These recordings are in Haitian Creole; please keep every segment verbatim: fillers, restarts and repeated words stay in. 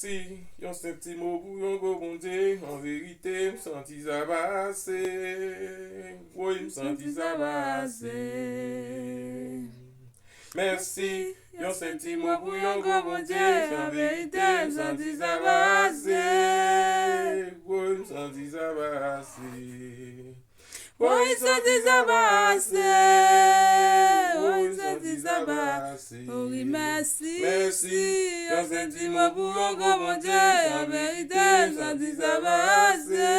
Si yon senp ti mo pou yon gwo Bondye, an verite, m santi sa pa ase. Woy, m santi sa pa ase. Mèsi, yon senp ti mo pou yon gwo Bondye, an verite, m santi sa pa ase. Woy, m santi sa pa ase. Woy, santi sa pa ase. Woy, santi sa pa ase. Wi, mèsi. Mèsi. Yon senp ti mo pou yon gwo Bondye. An verite, santi sa pa ase.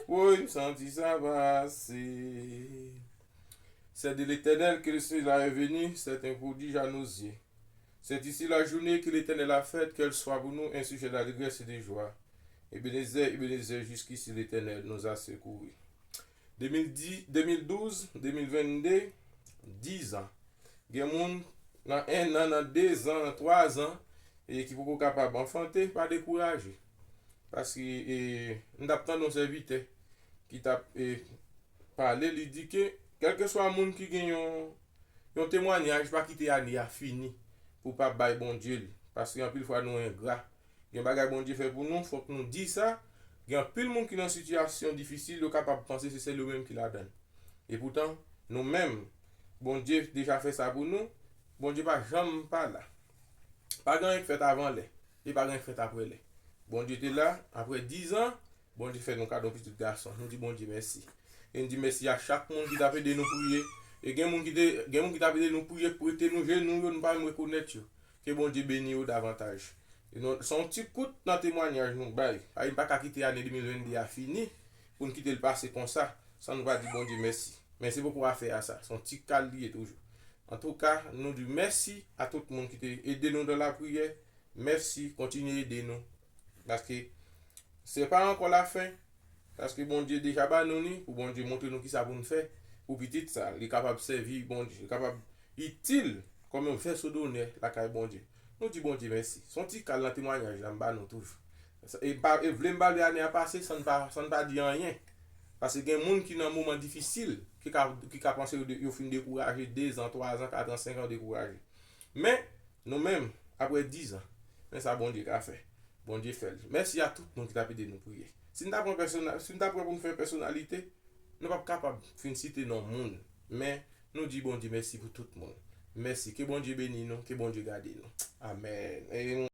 Woy, santi sa pa ase. C'est de l'Éternel que le Seigneur est venu, c'est un prodige à nos yeux. C'est ici la journée que l'Éternel a faite, qu'elle soit pour nous un sujet d'allégresse et de joie. Ebenezè, Ebenezè, jusqu'ici l'Éternel nous a secourus. De mil dix, de mil douz, de mil vennde, diz an. Gen moun nan en an, nan de zan, nan twa zan, e ki poko kapab anfante, pa dekouraje. Paske e, m t ap tande yon sèvitè ki t ap e, pale, li di ke kèlkeswa moun ki gen yon, yon temwanyaj, pa kite ane a fini pou w pa bay Bondye li. Paske anpil fwa nou engra. Gen bagay Bondye fè pou nou, fòk nou di sa. Gen anpil moun ki nan sitiyasyon difisil, yo kapab panse se sèl yo menm ki ladan l. Epoutan, nou menm, Bondye deja fè sa pou nou. Bondye pa janm pa la. Pa gen anyen k fèt avan lè, e pa gen anyen k fèt apre lè. Bondye te la, apre diz an, Bondye fè nou kado yon pitit gason. Nou di Bondye mèsi. E n di mèsi a chak moun ki t ap ede nou priye. E gen moun ki te, gen moun ki t ap ede nou priye, k prete nou jenou yo, nou pa menm rekonèt yo. Ke Bondye beni yo davantaj. E nou, se yon ti kout nan temwanyaj nou bay. Paske n pa ka kite ane de mil vennde a fini pou n kite l pase konsa, san nou pa di Bondye mèsi. Men se poko afè a sa. Se yon ti kal li ye toujou. Antouka, nou di mèsi a tout moun ki te ede nou nan lapriyè. Mèsi, kontinye ede nou. Paske se pa ankò lafen. Paske Bondye deja ba nou li, pou Bondye montre nou kisa pou n fè pou pitit sa. Li kapab sèvi Bondye, li kapab itil kòm yon vèso donè lakay Bondye. Nou di Bondye mèsi. Se yon ti kal nan temwanyaj la m ba nou toujou. E pa, e vle m ba li ane a pase san n pa, san n pa di anyen. Paske gen moun ki nan moman difisil, ki ka, ki ka panse yo de, yo fin dekouraje, de zan, twa zan, kat an, senk an dekouraje. Men, nou menm, apre diz an, men sa Bondye ka fè. Bondye fè l. Mèsi a tout moun ki t ap ede nou priye. Si n ta pran pèsona-, si n ta pran pou n fè pèsonalite, nou p ap kapab fin site non moun. Men, nou di Bondye mèsi pou tout moun. Mèsi. Ke Bondye beni nou, ke Bondye gade nou. Amèn. E